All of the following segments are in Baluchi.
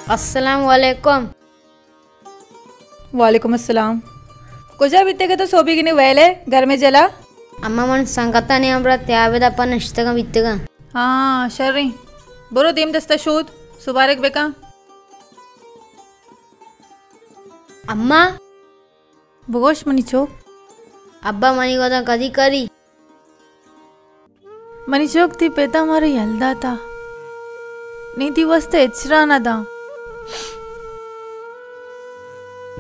السلام علیکم۔ وعلیکم السلام۔ کجا بیتگ ئے تو سوبیگینی ویل ءَ گرمیں جل ءَ؟ اما من سنگتانی ہمراہ تیاب ءِ دپ ءَ نشتگاں بیتگاں۔ ہاں، شریں۔ برو دیم دست ءَ شود، سبارگ بکن۔ اما۔ بگوش منی چک۔ ابا منی گداں کدی کری؟ منی چک، تئی پت ءَ مارا یل داتا۔ نی تئی واستہ ہچ راہ نہ داں۔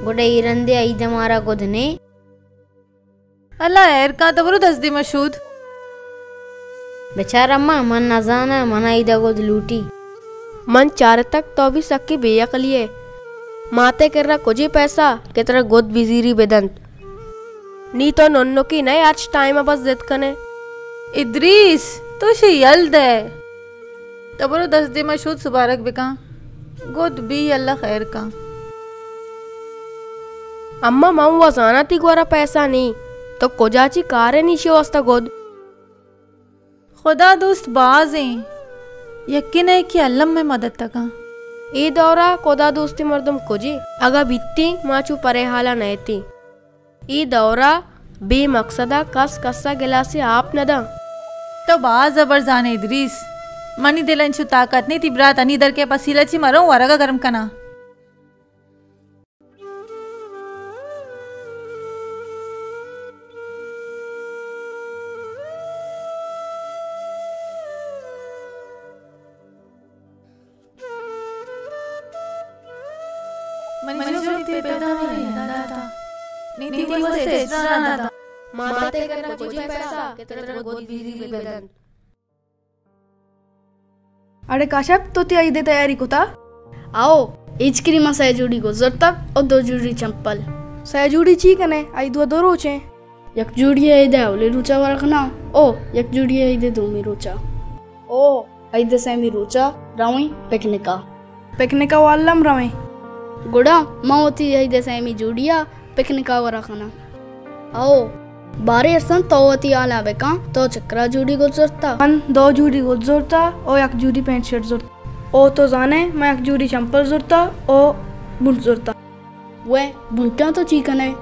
گڑا اے رندے عید ءَ مارا گد نے؟ اللہ ہیر کاں، تو برو دست دیم ءَ شود۔ بچار اما، من نزاناں، من ءَ عید ءَ گد لوٹی۔ من چارتگ تو بھی سکی بے عقلی ئے۔ مات ءِ کرا کجے پیسہ کہ ترا گد بزیری بدنت۔ نی تو ننکی نئے، ہرچ ٹائم ءَ بس ضد کن ئے۔ ادریس، تو شے یل دئے۔ تو برو دست دیم ءَ شود سبارگ بکن۔ گد بی، اللہ خیر کن۔ اما من و زاناں تئی گورا پیسہ نی، تو کجا چی کارے نی شے واستہ گد۔ خدا دوست باز ایں، یکے نہ یکے الم مئے مدد ءَ کن۔ اے دورا خدا دوستیں مردم کجے؟ اگاں بیتیں، ما چو پرے حالا نہ اتیں۔ اے دورا بے مقصدا کس کسا گلاسے آپ نہ داں۔ تو باز زبر زانے ادریس۔ منی دل انچو طاقت نی، تئی برات انی در کے پسیلا چی مروں ورگا گرم کناں۔ منی چک، تئی پت ءَ مارا یل داتا۔ نی تئی واستہ ہچ راہ نہ داں۔ مات ءِ کرا کجے پیسہ کہ ترا گد بزیری بدنت۔ اڑے کاشپ، تو تئی عید ءِ تیاری کتا؟ آؤ، ایچ کریم ءَ سئے جوڑی گد زرتگ او دو جوڑی چمپل۔ سئے جوڑی چی کنے؟ عید و دو روچ ایں۔ یک جوڑی ءَ عید ءِ اولی روچا ورا کناں او یک جوڑی ءَ عید ءِ دومی روچا۔ او عید ءِ سیمی روچا رویں پکنکا۔ پکنکا واللم رویں۔ گڑا من وتی عید ءِ سیمی جوڑیا پکنکا ورا کناں۔ او باریں احسن، تو وتی حالاں بکن، تو چکرا جوڑی گد زرتا؟ من دو جوڑی گد زرتا او یک جوڑی پینٹ شرٹ زرتا۔ او تو زانے من یک جوڑی چمپل زرتا او بونٹ زرتا۔ وے، بونٹاں تو چی کنے؟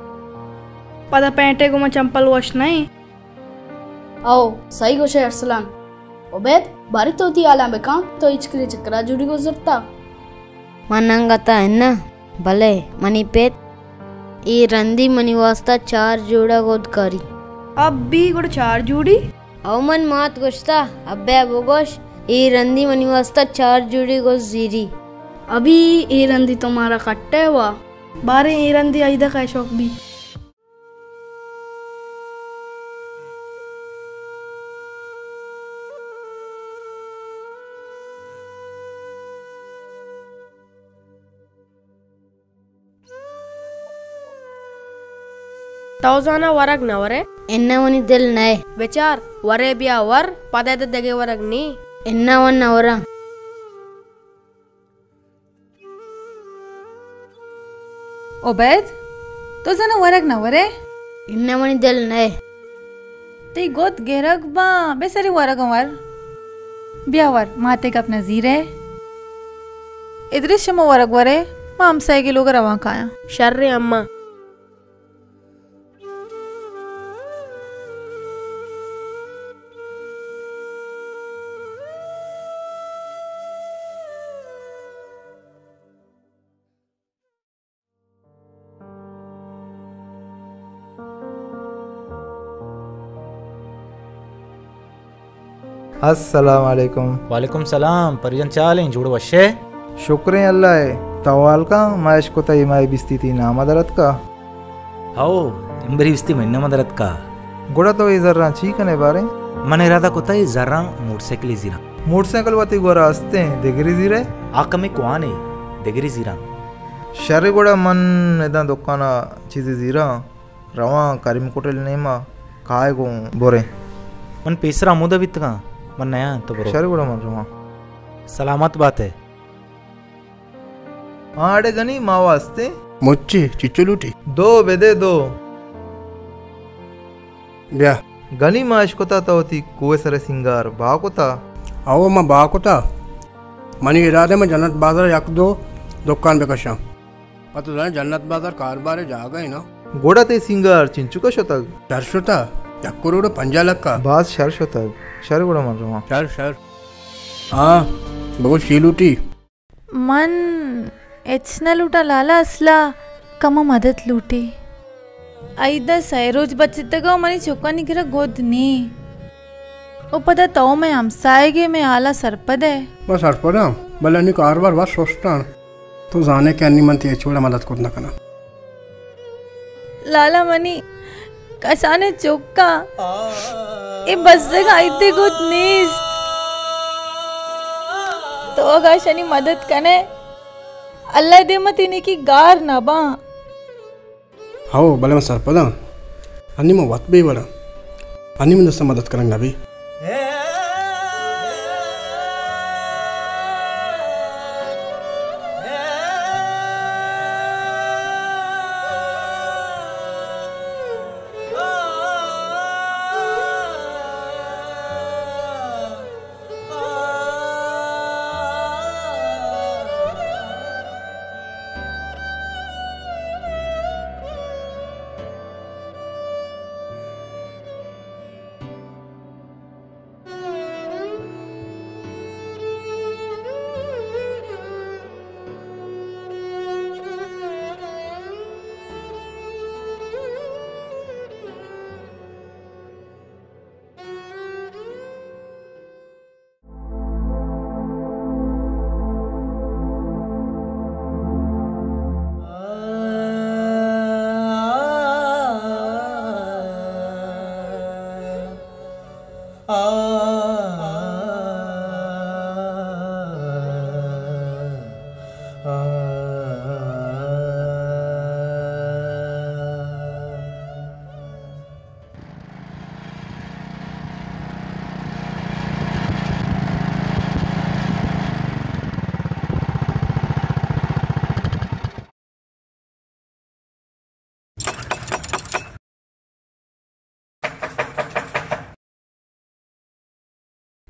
پدا پینٹے گوما چمپل وش نہ ایں۔ او، سہی گوشے ارسلان۔ عبید، باریں تو وتی حالاں بکن، تو ایچ کرے چکرا جوڑی گد زرتا؟ من انگتا اناں، بلے منی پت اے رندی منی واسطہ چار جوڑا گد کاری۔ ابی، گڑا چار جوڑی؟ او من مات گوشتا، ابے بگوش، اے رندی منی واسطہ چار جوڑی گد زیری۔ ابی، اے رندی تو مارا کٹے وا۔ باریں اے رندی عید ءَ کئے شوق بی۔ تو زانا ورگ نہ ورے؟ اناں، منی دل نئے۔ بچار، ورے بیا ور، پدا دگہ ورگ نی۔ اناں، من نہ وراں۔ عبید، تو زانا ورگ نہ ورے؟ اناں، منی دل نئے۔ تئی گد گرگ باں، بے سری ورگ ور۔ بیا ور، ماتے گپ نہ زیرے۔ ادریس، شما ورگ ورے، ما ہمسایگی لوگ رواں کایاں۔ شر اما۔ السلام علیکم۔ وعلیکم سلام، پری جان چے حال ایں؟ جوڑ وش ئے؟ شکریں اللہ ءِ۔ تو حال کن، ما اشکتا اے ماہ بیستی تئی نام ءَ در اتکا۔ ہو، امبری بیستی منی نام ءَ در اتکا۔ گڑا تو اے زراں چی کنے باریں؟ من ارادہ کتا اے زراں موٹر سائیکلے زیراں۔ موٹر سائیکل وتی گورا استیں، دگری زیرے؟ آ کمے کوان ایں، دگری زیراں۔ شر، گڑا من اداں دکان ءَ چیزے زیراں۔ رواں کریم کوٹل نیما کائے گوں بریں۔ من پیسر ہمودا بیتگاں، من نیاں، تو برو۔ شر، گڑا من رواں۔ سلامت بات ئے۔ ہاں اڑے گنی، ما واسطے۔ مچی چچو لوٹی؟ دو بدے، دو۔ بیا۔ گنی، ما اشکتا تو وتی کوہ سر سنگار با کتا۔ او، ما با کتا۔ منی ارادہ، من جنت بازار یک دو دکان بکشاں۔ پہ تو زانئے جنت بازار کاربارے جاگہ ئے نا۔ گڑا تئی سینگار چنچکا شتگ؟ شر شتہ، یک کروڑ و پنجاہ لکا۔ باز شر شتگ۔ شر گڑا من رواں۔ شر، شر۔ ہاں، بگو چی لوٹی؟ من ہچ نہ لوٹاں لالا، اصلا کمو مدد لوٹی۔ عید ءَ سئے روچ بچتگ ءُ منی چکانی کرا گد نی۔ ءُ پدا تو مئے ہمساہگے، مئے حالا سرپد ئے۔ ما سرپداں، بلے انی کاروبار وت سستاں۔ تو زانئے کہ انی من تئی ہچ وڑا مدد کت نہ کناں۔ لالا، منی کسانیں چکاں اے بزگ ءَ عید ءِ گد نیست۔ تو اگاں اشانی مدد کنئے، اللہ ءِ دیما تئی نیکی گار نہ باں۔ ہو، بلے من سرپداں۔ انی من وت بے وڑاں۔ انی من دستا مدد کنگ نہ بی۔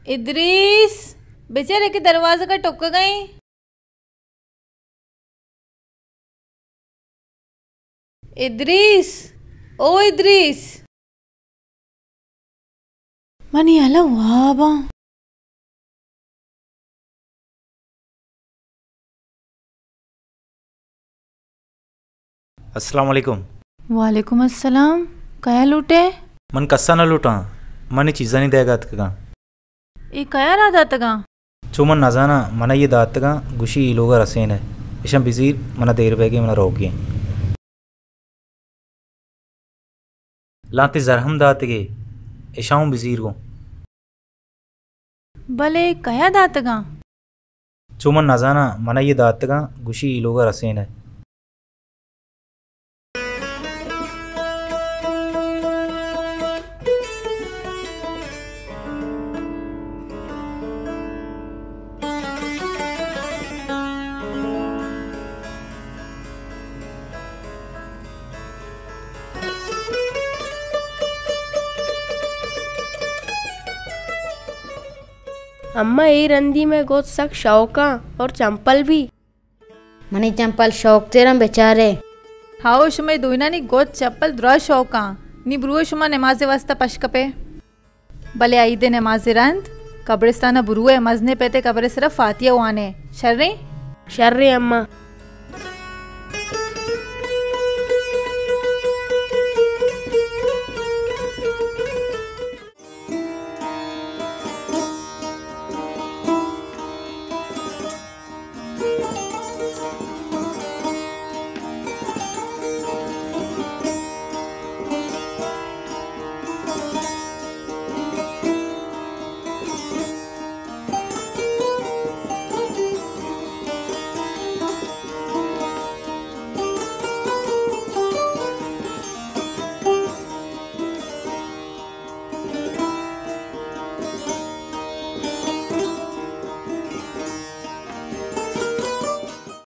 ادریس، بچار کہ دروازگ ءَ ٹکگ ءَ ایں۔ ادریس، او ادریس۔ منی ہلو واباں۔ السلام علیکم۔ وعلیکم السلام۔ کیا لوٹئے؟ من کسا نہ لوٹاں، من اے چیزانی دئیگا اتکگاں۔ اے کیا را داتگاں؟ چو من نزاناں، من اے داتگاں، گوشی اے لوگا رسینئے۔ اشاں بزیر، منا دیر بیگی، منا روگی۔ لانتے زر ہم داتگے، اشاں ہم بزیر گوں۔ بلے کیا داتگاں؟ چو من نزاناں، منا اے داتگاں، گوشی اے لوگا رسینئے۔ اماں، اے رندی مئے گد سک شوکاں اور چمپل بھی۔ منی چمپل شوک تیراں بچارے۔ ہاؤ، شمئے دوئینانی گد چپل درا شوکاں۔ نی بروئے شما نمازے واسطہ پش کپے۔ بلے عید ءِ نماز ءَ رند قبرستان ءَ بروئے، مزنیں پت ءِ قبر ءِ سرا فاتحہ وانئے۔ شریں؟ شریں اماں۔